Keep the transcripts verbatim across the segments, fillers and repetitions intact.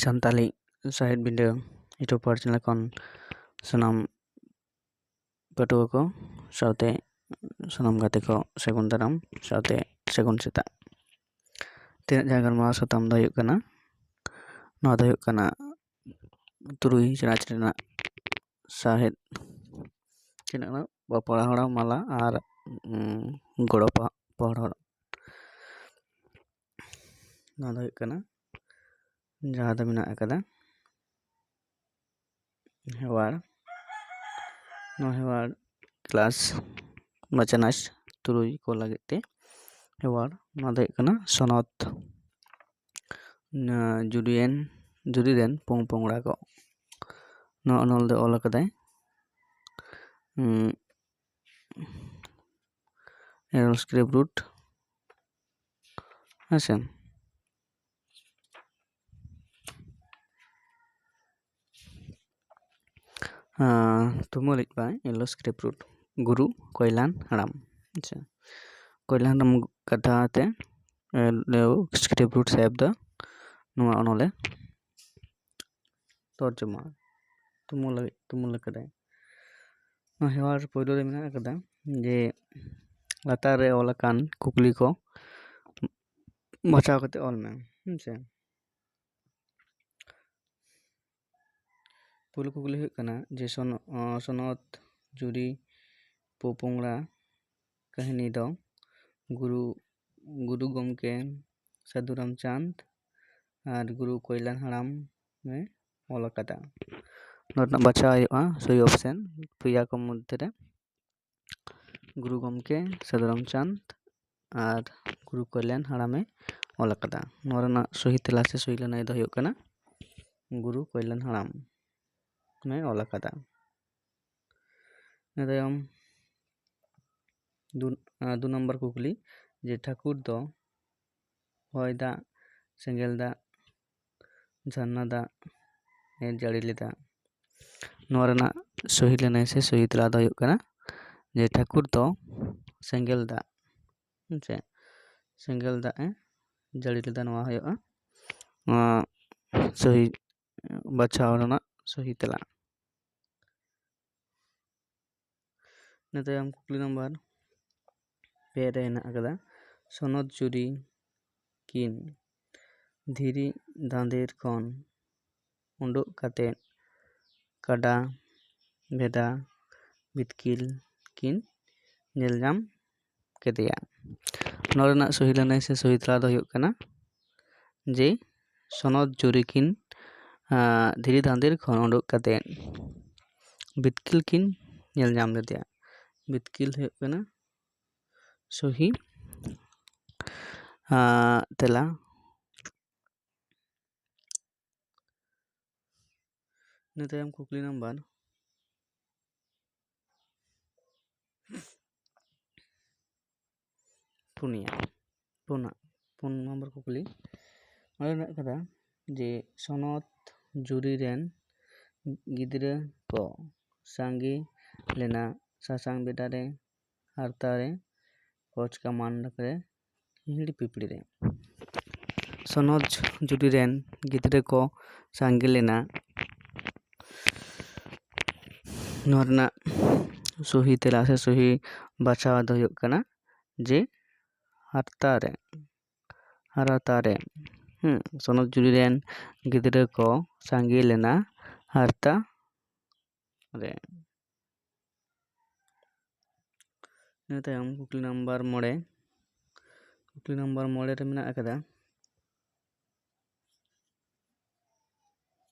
ᱥᱟᱱᱛᱟᱞᱤ ᱥᱟᱶᱦᱮᱫ ᱵᱤᱰᱟᱹᱣ YouTube ᱯᱟᱨ ᱪᱮᱱᱮᱞ ᱠᱷᱚᱱ ᱥᱟᱱᱟᱢ ᱯᱟᱹᱴᱷᱩᱣᱟᱹ ᱠᱚ ᱥᱟᱶᱛᱮ ᱥᱟᱱᱟᱢ ᱜᱟᱛᱮ ᱠᱚ ᱥᱟᱹᱜᱩᱱ ᱫᱟᱨᱟᱢ ᱥᱟᱶᱛᱮ ᱥᱟᱹᱜᱩᱱ ᱥᱮᱛᱟᱜ᱾ ᱛᱮᱦᱮᱧᱟᱜ ᱡᱟᱦᱟᱸ ᱜᱟᱞᱢᱟᱨᱟᱣ ᱥᱟᱛᱟᱢ ᱫᱚ ᱦᱩᱭᱩᱜ ᱠᱟᱱᱟ, ᱱᱚᱣᱟ ᱫᱚ ᱦᱩᱭᱩᱜ ᱠᱟᱱᱟ ᱛᱩᱨᱩᱭ ᱪᱟᱱᱟᱪ ᱨᱮᱱᱟᱜ ᱥᱟᱶᱦᱮᱫ ᱪᱮᱫ ᱠᱟᱱᱟ? ᱯᱚᱦᱚᱲᱟ ᱢᱟᱞᱟ ᱟᱨ, ᱩᱸ, ᱜᱚᱲᱚ ᱯᱚᱦᱚᱲ᱾ ᱱᱚᱣᱟ ᱫᱚ ᱦᱩᱭᱩᱜ ᱠᱟᱱᱟ ᱡᱟᱦᱟᱸ ᱫᱚ ᱢᱮᱱᱟᱜ ᱟᱠᱟᱫᱟ ᱦᱮᱣᱟᱲ᱾ ᱱᱚᱣᱟ ᱦᱮᱣᱟᱲ ᱠᱞᱟᱥ ᱵᱟ ᱪᱟᱱᱟᱪ ᱛᱩᱨᱩᱭ ᱠᱚ ᱞᱟᱹᱜᱤᱫ ᱛᱮ ᱦᱮᱣᱟᱲ᱾ ᱱᱚᱣᱟ ᱫᱚ ᱦᱩᱭᱩᱜ ᱠᱟᱱᱟ ᱥᱚᱱᱚᱛ, ᱡᱩᱨᱤᱭᱮᱱ, ᱡᱩᱨᱤ ᱨᱮᱱ ᱯᱚᱝ ᱯᱚᱝᱲᱟ ᱠᱚ᱾ ᱱᱚᱣᱟ ᱚᱱᱚᱞ ᱫᱚ ᱚᱞ ᱟᱠᱟᱫᱟᱭ, ᱩᱸ, ᱮᱨᱚᱞ ᱥᱠᱨᱤᱯᱴ ᱨᱩᱴ᱾ ᱦᱮᱸ ᱥᱮ᱾ ᱟᱸ, ᱛᱩᱢᱟᱹᱞᱤᱡ ᱵᱟᱭ ᱮᱨᱚᱞ ᱥᱠᱨᱤᱯᱴ ᱨᱩᱴ, ᱜᱩᱨᱩ ᱠᱚᱭᱞᱟᱱ ᱦᱟᱲᱟᱢ᱾ ᱟᱪᱪᱷᱟ, ᱠᱚᱭᱞᱟᱱ ᱦᱟᱲᱟᱢ ᱠᱟᱛᱷᱟ ᱛᱮ, ᱮ, ᱥᱠᱨᱤᱯᱴ ᱨᱩᱴ ᱥᱟᱦᱮᱵᱽ ᱫᱚ ᱱᱚᱣᱟ ᱚᱱᱚᱞᱮ ᱛᱚᱨᱡᱚᱢᱟ, ᱛᱩᱢᱟᱹᱞ, ᱛᱩᱢᱟᱹᱞ ᱟᱠᱟᱫᱟᱭ᱾ ᱱᱚᱣᱟ ᱦᱮᱣᱟᱲ ᱯᱳᱭᱞᱳ ᱨᱮ ᱢᱮᱱᱟᱜ ᱟᱠᱟᱫᱟ ᱡᱮ ᱞᱟᱛᱟᱨ ᱨᱮ ᱚᱞ ᱟᱠᱟᱱ ᱠᱩᱠᱞᱤ ᱠᱚ ᱵᱟᱪᱷᱟᱣ ᱠᱟᱛᱮ ᱚᱞ ᱢᱮ᱾ ᱦᱮᱸ ᱥᱮ᱾ ᱯᱳᱭᱞᱳ ᱠᱩᱠᱞᱤ ᱦᱩᱭᱩᱜ ᱠᱟᱱᱟ ᱡᱮ ᱥᱚᱱ-, ᱚ, ᱥᱚᱱᱚᱛ ᱡᱩᱨᱤ ᱯᱚᱯᱚᱝᱲᱟ ᱠᱟᱹᱦᱱᱤ ᱫᱚ ᱜᱩᱨᱩ, ᱜᱩᱨᱩ ᱜᱚᱢᱠᱮ ᱥᱟᱹᱫᱷᱩ ᱨᱟᱢᱪᱟᱸᱫᱽ ᱟᱨ ᱜᱩᱨᱩ ᱠᱚᱭᱞᱟᱱ ᱦᱟᱲᱟᱢ ᱮ ᱚᱞ ᱟᱠᱟᱫᱟ᱾ ᱱᱚᱣᱟ ᱨᱮᱱᱟᱜ ᱵᱟᱪᱷᱟᱣ ᱦᱩᱭᱩᱜᱼᱟ ᱥᱚᱦᱤ ᱚᱯᱥᱮᱱ ᱯᱮᱭᱟ ᱠᱚ ᱢᱚᱫᱽᱫᱷᱮ ᱨᱮ ᱜᱩᱨᱩ ᱜᱚᱢᱠᱮ ᱥᱟᱹᱫᱷᱩ ᱨᱟᱢᱪᱟᱸᱫᱽ ᱟᱨ ᱜᱩᱨᱩ ᱠᱚᱭᱞᱟᱱ ᱦᱟᱲᱟᱢᱮ ᱚᱞ ᱟᱠᱟᱫᱟ᱾ ᱱᱚᱣᱟ ᱨᱮᱱᱟᱜ ᱥᱚᱦᱤ ᱛᱮᱞᱟ ᱥᱮ ᱥᱚᱦᱤ ᱞᱟᱹᱱᱟᱹᱭ ᱫᱚ ᱦᱩᱭᱩᱜ ᱠᱟᱱᱟ ᱜᱩᱨᱩ ᱠᱚᱭᱞᱟᱱ ᱦᱟᱲᱟᱢ ᱮ ᱚᱞ ᱟᱠᱟᱫᱟ᱾ ᱤᱱᱟᱹ ᱛᱟᱭᱚᱢ ᱫᱩ, ᱟᱸ, ᱫᱩ ᱱᱚᱢᱵᱚᱨ ᱠᱩᱠᱞᱤ ᱡᱮ ᱴᱷᱟᱹᱠᱩᱨ ᱫᱚ ᱦᱚᱭ ᱫᱟᱜ, ᱥᱮᱸᱜᱮᱞ ᱫᱟᱜ, ᱡᱷᱟᱨᱱᱟ ᱫᱟᱜ ᱮ ᱡᱟᱹᱲᱤ ᱞᱮᱫᱟ᱾ ᱱᱚᱣᱟ ᱨᱮᱱᱟᱜ ᱥᱚᱦᱤ ᱞᱟᱹᱱᱟᱹᱭ ᱥᱮ ᱥᱚᱦᱤ ᱛᱮᱞᱟ ᱫᱚ ᱦᱩᱭᱩᱜ ᱠᱟᱱᱟ ᱡᱮ ᱴᱷᱟᱹᱠᱩᱨ ᱫᱚ ᱥᱮᱸᱜᱮᱞ ᱫᱟᱜ, ᱦᱮᱸ ᱥᱮ, ᱥᱮᱸᱜᱮᱞ ᱫᱟᱜ ᱮ ᱡᱟᱹᱲᱤ ᱞᱮᱫᱟ᱾ ᱱᱚᱣᱟ ᱦᱩᱭᱩᱜᱼᱟ, ᱱᱚᱣᱟ ᱥᱚᱦᱤ ᱵᱟᱪᱷᱟᱣ ᱨᱮᱱᱟᱜ ᱥᱚᱦᱤ ᱛᱮᱞᱟ᱾ ᱤᱱᱟᱹ ᱛᱟᱭᱚᱢ ᱠᱩᱠᱞᱤ ᱱᱟᱢᱵᱟᱨ ᱯᱮ ᱨᱮ ᱦᱮᱱᱟᱜ ᱟᱠᱟᱫᱟ, ᱥᱚᱱᱚᱛ ᱡᱩᱨᱤ ᱠᱤᱱ ᱫᱷᱤᱨᱤ ᱫᱟᱸᱫᱮᱨ ᱠᱷᱚᱱ ᱩᱰᱩᱠ ᱠᱟᱛᱮ ᱠᱟᱰᱟ ᱵᱷᱮᱰᱟ ᱵᱤᱛᱠᱤᱞ ᱠᱤᱱ ᱧᱮᱞ ᱧᱟᱢ ᱠᱮᱫᱮᱭᱟ᱾ ᱱᱚᱣᱟ ᱨᱮᱱᱟᱜ ᱥᱚᱦᱤ ᱞᱟᱹᱱᱟᱹᱭ ᱥᱮ ᱥᱚᱦᱤ ᱛᱮᱞᱟ ᱫᱚ ᱦᱩᱭᱩᱜ ᱠᱟᱱᱟ ᱡᱮ ᱥᱚᱱᱚᱛ ᱡᱩᱨᱤ ᱠᱤᱱ, ᱟᱸ, ᱫᱷᱤᱨᱤ ᱫᱟᱸᱫᱮᱨ ᱠᱷᱚᱱ ᱩᱰᱩᱠ ᱠᱟᱛᱮ ᱵᱤᱛᱠᱤᱞ ᱠᱤᱱ ᱧᱮᱞ ᱧᱟᱢ ᱞᱮᱫᱮᱭᱟ᱾ ᱵᱤᱛᱠᱤᱞ ᱦᱩᱭᱩᱜ ᱠᱟᱱᱟ ᱥᱚᱦᱤ, ᱟᱸ, ᱛᱮᱞᱟ᱾ ᱤᱱᱟᱹ ᱛᱟᱭᱚᱢ ᱠᱩᱠᱞᱤ ᱱᱟᱢᱵᱟᱨ ᱯᱩᱱᱭᱟ, ᱯᱩᱱᱟᱜ, ᱯᱩᱱ ᱱᱚᱢᱵᱚᱨ ᱠᱩᱠᱞᱤ᱾ ᱚᱸᱰᱮ ᱢᱮᱱᱟᱜ ᱠᱟᱫᱟ ᱡᱮ ᱥᱚᱱᱚᱛ ᱡᱩᱨᱤ ᱨᱮᱱ ᱜᱤᱫᱽᱨᱟᱹ ᱠᱚ ᱥᱟᱸᱜᱮ ᱞᱮᱱᱟ ᱥᱟᱥᱟᱝ ᱵᱮᱰᱟ ᱨᱮ, ᱦᱟᱨᱛᱟ ᱨᱮ, ᱠᱚᱪ ᱠᱟᱢᱟᱱ ᱨᱮ, ᱦᱤᱦᱤᱲᱤ ᱯᱤᱯᱤᱲᱤ ᱨᱮ᱾ ᱥᱚᱱᱚᱛ ᱡᱩᱨᱤ ᱨᱮᱱ ᱜᱤᱫᱽᱨᱟᱹ ᱠᱚ ᱥᱟᱸᱜᱮ ᱞᱮᱱᱟ᱾ ᱱᱚᱣᱟ ᱨᱮᱱᱟᱜ ᱥᱚᱦᱤ ᱛᱮᱞᱟ ᱥᱮ ᱥᱚᱦᱤ ᱵᱟᱪᱷᱟᱣ ᱫᱚ ᱦᱩᱭᱩᱜ ᱠᱟᱱᱟ ᱡᱮ ᱦᱟᱨᱛᱟ ᱨᱮ, ᱦᱟᱨᱛᱟ ᱨᱮ᱾ ᱦᱩᱸ, ᱥᱚᱱᱚᱛ ᱡᱩᱨᱤ ᱨᱮᱱ ᱜᱤᱫᱽᱨᱟᱹ ᱠᱚ ᱥᱟᱸᱜᱮ ᱞᱮᱱᱟ ᱦᱟᱨᱛᱟ ᱨᱮ᱾ ᱤᱱᱟᱹ ᱛᱟᱭᱚᱢ ᱠᱩᱠᱞᱤ ᱱᱟᱢᱵᱟᱨ ᱢᱚᱬᱮ, ᱠᱩᱠᱞᱤ ᱱᱟᱢᱵᱟᱨ ᱢᱚᱬᱮ ᱨᱮ ᱢᱮᱱᱟᱜ ᱟᱠᱟᱫᱟ,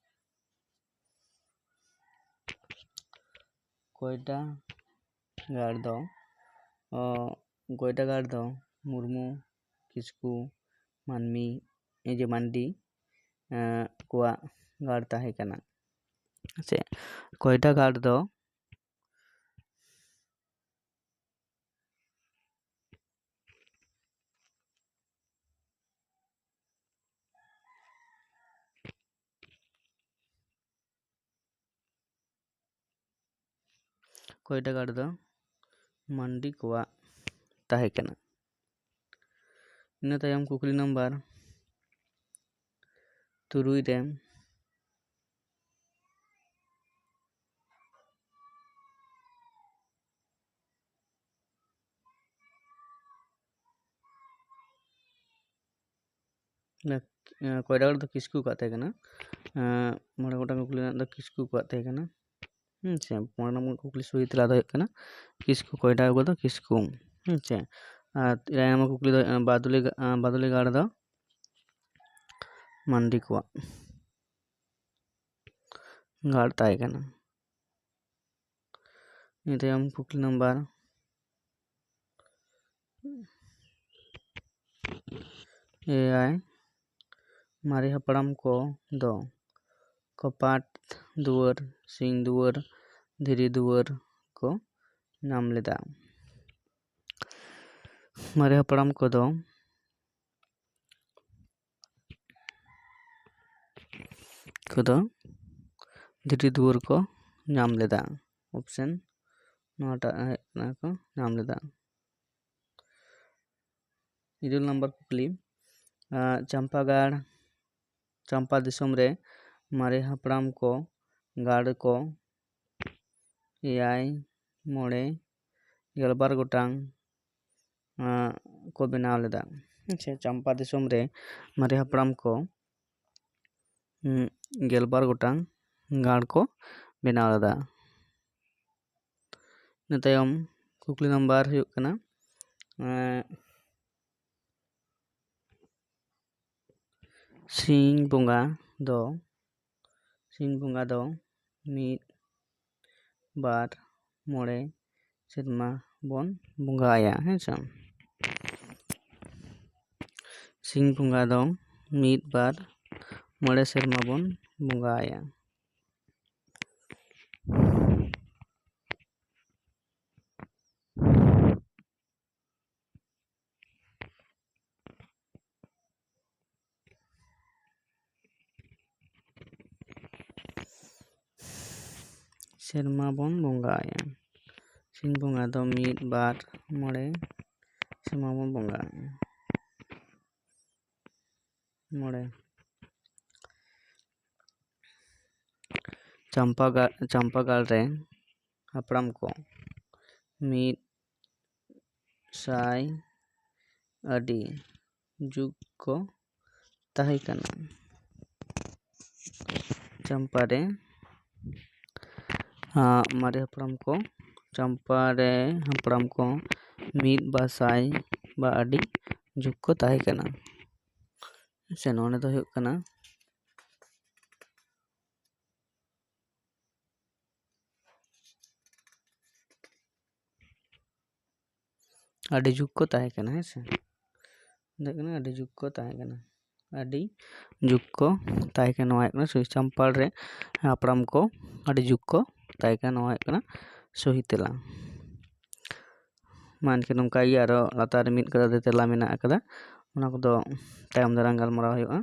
ᱠᱚᱭᱰᱟ ᱜᱟᱲ ᱫᱚ, ᱚ, ᱠᱚᱭᱰᱟ ᱜᱟᱲ ᱫᱚ ᱢᱩᱨᱢᱩ, ᱠᱤᱥᱠᱩ, ᱢᱟᱹᱱᱢᱤ, ᱮ, ᱡᱮ ᱢᱟᱱᱰᱤ, ᱮ, ᱠᱚᱣᱟᱜ ᱜᱟᱲ ᱛᱟᱦᱮᱸ ᱠᱟᱱᱟ᱾ ᱥᱮ ᱠᱚᱭᱰᱟ ᱜᱟᱲ ᱫᱚ ᱠᱚᱭᱰᱟ ᱜᱟᱲ ᱫᱚ ᱢᱟᱱᱰᱤ ᱠᱚᱣᱟᱜ ᱛᱟᱦᱮᱸ ᱠᱟᱱᱟ᱾ ᱤᱱᱟᱹ ᱛᱟᱭᱚᱢ ᱠᱩᱠᱞᱤ ᱱᱟᱢᱵᱟᱨ ᱛᱩᱨᱩᱭ ᱨᱮ ᱠᱚᱭᱰᱟ ᱜᱟᱲ ᱫᱚ ᱠᱤᱥᱠᱩ ᱠᱚᱣᱟᱜ ᱛᱟᱦᱮᱸ ᱠᱟᱱᱟ᱾ ᱢᱚᱬᱮ ᱜᱚᱴᱟᱝ ᱠᱩᱠᱞᱤ ᱨᱮᱱᱟᱜ ᱫᱚ ᱠᱤᱥᱠᱩ ᱠᱚᱣᱟᱜ ᱛᱟᱦᱮᱸ ᱠᱟᱱᱟ᱾ ᱦᱮᱸ ᱥᱮ, ᱯᱚᱱᱮᱨᱚ ᱱᱚᱢᱵᱚᱨ ᱠᱩᱠᱞᱤ ᱥᱚᱦᱤ ᱛᱮᱞᱟ ᱫᱚ ᱦᱩᱭᱩᱜ ᱠᱟᱱᱟ ᱠᱤᱥᱠᱩ, ᱠᱚᱭᱰᱟ ᱠᱚᱫᱚ ᱠᱤᱥᱠᱩ᱾ ᱦᱮᱸ ᱥᱮ, ᱟᱨ ᱮᱭᱟᱭ ᱱᱚᱢᱵᱚᱨ ᱠᱩᱠᱞᱤ ᱫᱚ ᱦᱩᱭᱩᱜ ᱠᱟᱱᱟ ᱵᱟᱫᱩᱞᱤ ᱜᱟ-, ᱵᱟᱫᱩᱞᱤ ᱜᱟᱲ ᱫᱚ ᱢᱟᱱᱰᱤ ᱠᱚᱣᱟᱜ ᱜᱟᱲ ᱛᱟᱦᱮᱸ ᱠᱟᱱᱟ᱾ ᱤᱱᱟᱹ ᱛᱟᱭᱚᱢ ᱠᱩᱠᱞᱤ ᱱᱟᱢᱵᱟᱨ ᱮᱭᱟᱭ, ᱢᱟᱨᱮ ᱦᱟᱯᱲᱟᱢ ᱠᱚ ᱫᱚ ᱠᱚᱯᱟᱴ ᱫᱩᱣᱟᱹᱨ, ᱥᱤᱧ ᱫᱩᱣᱟᱹᱨ, ᱫᱷᱤᱨᱤ ᱫᱩᱣᱟᱹᱨ ᱠᱚ ᱧᱟᱢ ᱞᱮᱫᱟ᱾ ᱢᱟᱨᱮ ᱦᱟᱯᱲᱟᱢ ᱠᱚᱫᱚ ᱠᱚᱫᱚ ᱫᱷᱤᱨᱤ ᱫᱩᱣᱟᱹᱨ ᱠᱚ ᱧᱟᱢ ᱞᱮᱫᱟ᱾ ᱚᱯᱥᱮᱱ ᱱᱚᱣᱟᱴᱟᱜ ᱦᱩᱭᱩᱜ ᱠᱟᱱᱟ, ᱠᱚ ᱧᱟᱢ ᱞᱮᱫᱟ᱾ ᱤᱨᱟᱹᱞ ᱱᱟᱢᱵᱟᱨ ᱠᱩᱠᱞᱤ, ᱟᱸ, ᱪᱟᱢᱯᱟᱜᱟᱲ, ᱪᱟᱢᱯᱟ ᱫᱤᱥᱚᱢ ᱨᱮ ᱢᱟᱨᱮ ᱦᱟᱯᱲᱟᱢ ᱠᱚ ᱜᱟᱲ ᱠᱚ ᱮᱭᱟᱭ, ᱢᱚᱬᱮ, ᱜᱮᱞᱵᱟᱨ ᱜᱚᱴᱟᱝ, ᱟᱸ, ᱠᱚ ᱵᱮᱱᱟᱣ ᱞᱮᱫᱟ᱾ ᱦᱮᱸ ᱥᱮ, ᱪᱟᱢᱯᱟ ᱫᱤᱥᱚᱢ ᱨᱮ ᱢᱟᱨᱮ ᱦᱟᱯᱲᱟᱢ ᱠᱚ, ᱩᱸ, ᱜᱮᱞᱵᱟᱨ ᱜᱚᱴᱟᱝ ᱜᱟᱲ ᱠᱚ ᱵᱮᱱᱟᱣ ᱞᱮᱫᱟ᱾ ᱤᱱᱟᱹ ᱛᱟᱭᱚᱢ ᱠᱩᱠᱞᱤ ᱱᱟᱢᱵᱟᱨ ᱦᱩᱭᱩᱜ ᱠᱟᱱᱟ, ᱮᱸ, ᱥᱤᱧ ᱵᱚᱸᱜᱟ ᱫᱚ, ᱥᱤᱧ ᱵᱚᱸᱜᱟ ᱫᱚ ᱢᱤᱫ, ᱵᱟᱨ, ᱢᱚᱬᱮ ᱥᱮᱨᱢᱟ ᱵᱚᱱ ᱵᱚᱸᱜᱟ ᱟᱭᱟ, ᱦᱮᱸ ᱥᱮ᱾ ᱥᱤᱧ ᱵᱚᱸᱜᱟ ᱫᱚ ᱢᱤᱫ, ᱵᱟᱨ, ᱢᱚᱬᱮ ᱥᱮᱨᱢᱟ ᱵᱚᱱ ᱵᱚᱸᱜᱟ ᱟᱭᱟ᱾ ᱥᱮᱨᱢᱟ ᱵᱚᱱ ᱵᱚᱸᱜᱟ ᱟᱭᱟ᱾ ᱥᱤᱧ ᱵᱚᱸᱜᱟ ᱫᱚ ᱢᱤᱫ, ᱵᱟᱨ, ᱢᱚᱬᱮ ᱥᱮᱨᱢᱟ ᱵᱚᱱ ᱵᱚᱸᱜᱟ ᱟᱭᱟ᱾ ᱢᱚᱬᱮ᱾ ᱪᱟᱢᱯᱟᱜᱟ- ᱪᱟᱢᱯᱟᱜᱟᱲ ᱨᱮ ᱦᱟᱯᱲᱟᱢ ᱠᱚ ᱢᱤᱫ ᱥᱟᱭ ᱟᱹᱰᱤ ᱡᱩᱜᱽ ᱠᱚ ᱛᱟᱦᱮᱸ ᱠᱟᱱᱟ᱾ ᱪᱟᱢᱯᱟ ᱨᱮ ᱟᱸ, ᱢᱟᱨᱮ ᱦᱟᱯᱲᱟᱢ ᱠᱚ ᱪᱟᱢᱯᱟ ᱨᱮ ᱦᱟᱯᱲᱟᱢ ᱠᱚ ᱢᱤᱫ ᱵᱟ ᱥᱟᱭ ᱵᱟ ᱟᱹᱰᱤ ᱡᱩᱜᱽ ᱠᱚ ᱛᱟᱦᱮᱸ ᱠᱟᱱᱟ᱾ ᱥᱮ ᱱᱚᱰᱮ ᱫᱚ ᱦᱩᱭᱩᱜ ᱠᱟᱱᱟ ᱟᱹᱰᱤ ᱡᱩᱜᱽ ᱠᱚ ᱛᱟᱦᱮᱸ ᱠᱟᱱᱟ, ᱦᱮᱸ ᱥᱮ᱾ ᱦᱩᱭᱩᱜ ᱠᱟᱱᱟ ᱟᱹᱰᱤ ᱡᱩᱜᱽ ᱠᱚ ᱛᱟᱦᱮᱸ ᱠᱟᱱᱟ᱾ ᱟᱹᱰᱤ ᱡᱩᱜᱽ ᱠᱚ ᱛᱟᱦᱮᱸ ᱠᱟᱱᱟ, ᱱᱚᱣᱟ ᱦᱩᱭᱩᱜ ᱠᱟᱱᱟ ᱥᱚᱦᱤ᱾ ᱪᱟᱢᱯᱟᱲ ᱨᱮ ᱦᱟᱯᱲᱟᱢ ᱠᱚ ᱟᱹᱰᱤ ᱡᱩᱜᱽ ᱠᱚ ᱛᱟᱦᱮᱸ ᱠᱟᱱᱟ, ᱱᱚᱣᱟ ᱦᱩᱭᱩᱜ ᱠᱟᱱᱟ ᱥᱚᱦᱤ ᱛᱮᱞᱟ᱾ ᱢᱟ ᱮᱱᱠᱷᱟᱱ ᱱᱚᱝᱠᱟ ᱜᱮ ᱟᱨᱚ ᱞᱟᱛᱟᱨ ᱨᱮ ᱢᱤᱫ ᱠᱟᱛᱷᱟ ᱛᱮ ᱛᱮᱞᱟ ᱢᱮᱱᱟᱜ ᱟᱠᱟᱫᱟ, ᱚᱱᱟ ᱠᱚᱫᱚ ᱛᱟᱭᱚᱢ ᱫᱟᱨᱟᱢ ᱜᱟᱞᱢᱟᱨᱟᱣ ᱦᱩᱭᱩᱜᱼᱟ᱾